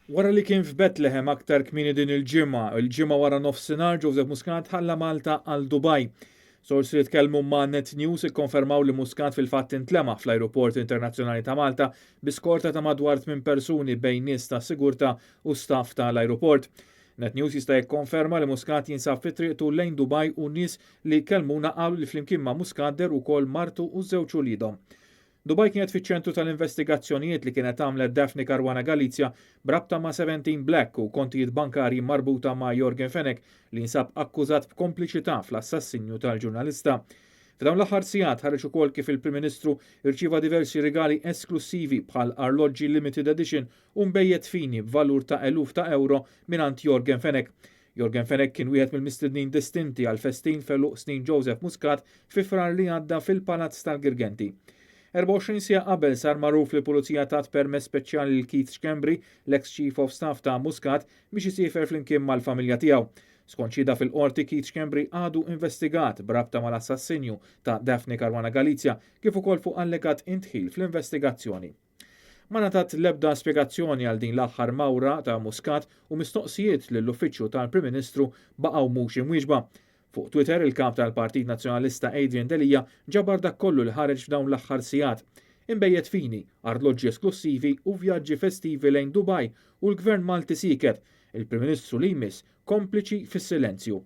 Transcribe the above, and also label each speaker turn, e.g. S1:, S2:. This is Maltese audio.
S1: Wara li kien f'Bethlehem aktar kmieni din il-ġimgħa, il-Ġimgħa wara nofsinhar Joseph Muscat ħalla Malta għal Dubai. Sorsi li tkellmu ma' Net News ikkonfermaw li Muscat fil-fatt intlemaħ fl-Ajruport Internazzjonali ta' Malta bi skorta ta' madwar 8 persuni bejn nies ta' sigurtà u staff tal-ajruport. Net News jista' jikkonferma li Muscat jinsab fi triqtu lejn Dubai u nies li kellmuna qalu li flimkien ma' Muscat deher ukoll martu u żewġ uliedhom. Dubai kienet fiċ-ċentru tal-investigazzjonijiet li kienet għamlet Daphne Caruana Galizia b'rabta ma' 17 Black u kontijiet bankarji marbuta ma' Yorgen Fenech li jinsab akkużat b'kompliċità fl-assassinju tal-ġurnalista. F'dawn l-aħħar sigħat ħareġ ukoll kif il-Prim Ministru irċieva diversi rigali esklussivi bħal arloġġi limited edition u nbejjed fini b'valur ta' eluf ta' euro mingħand Yorgen Fenech. Yorgen Fenech kien wieħed mill-mistednin distinti għal festin f'għeluq snin Joseph Muscat fi Frar li għadda fil-Palazz tal-Girgenti. 24 siegħa qabel sar magħruf li l-Pulizija tat permess speċjali lil Keith Schembri, l-ex Chief of Staff ta' Muscat, biex isiefer flimkien mal-familja tiegħu. Skont xhieda fil-qorti, Keith Schembri għadu investigat b'rabta mal-assassinju ta' Daphne Caruana Galizia kif ukoll fuq allegat indħil fl-investigazzjoni. Ma ngħatat l-ebda spjegazzjoni għal din l-aħħar mawra ta' Muscat u mistoqsijiet lill-Uffiċċju tal-Prim Ministru baqgħu mhux imwieġba. Fuq Twitter, il-kap tal-Partit Nazzjonalista Adrian Delia ġabar dak kollu li ħareġ f'dawn l-aħħar sigħat. Inbejjed fini, arloġġi esklussivi u vjaġġi festivi lejn Dubai u l-Gvern Malti sieket. Il-Prim Ministru li jmiss kompliċi fis-silenzju.